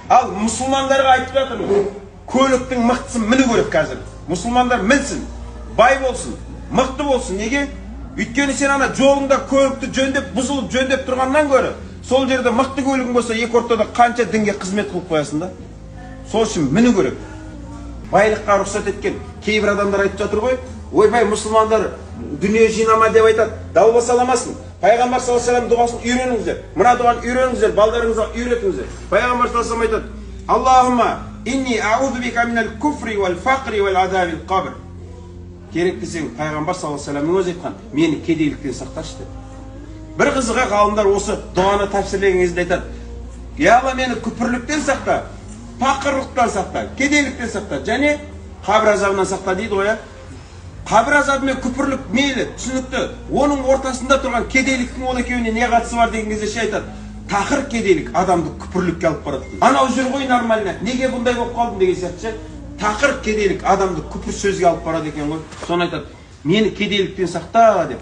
Ал мұсылмандарға айтып жатырмын, көліктің мықтысын міну керек қазір. Мұсылмандар мінсін, бай болсын, мықты болсын. Неге? Өйткені сен ана жолыңда көлікті жөндеп, бұзылып жөндеп тұрғаннан гөрі, сол жерде мықты көлігің болса, екі ортада қанша дінге қызмет қылып қоясың да. Сол үшін міну керек. Байлыққа рұқсат еткен кейбір адамдар айтып жатыр ғой, ойбай, мұсылмандар дүние жинама деп айтады. Далбасаламасын. Пайғамбар саллаллаху алейхи вассалам дұғасын үйреніңіздер. Мына дұғаны үйреніңіздер, балдарыңызға үйретіңіздер. Пайғамбар саллаллаху алейхи вассалам айтады: Аллахумма инни аузу бика минал куфри уал фақри уал азабил қабр. Керек десең, пайғамбар саллаллаху алейхи вассаламның өзі айтқан, мені кедейліктен сақташы деп. Бір қызығы, ғалымдар осы дұғаны тәпсірлеген кезде айтады: я Алла, мені күпірліктен сақта, пақырлықтан сақта, кедейліктен сақта және қабір азабынан сақта дейді ғой. Қабір азабы мен күпірлік мейлі, түсінікті, оның ортасында тұрған кедейліктің ол екеуіне не қатысы бар деген кезде ше айтады: тақыр кедейлік адамды күпірлікке алып барады дейді. Анау жүр ғой нормально, неге бұндай болып қалдым деген сияқты ше. Тақыр кедейлік адамды күпір сөзге алып барады екен ғой. Соны айтады, мені кедейліктен сақта деп.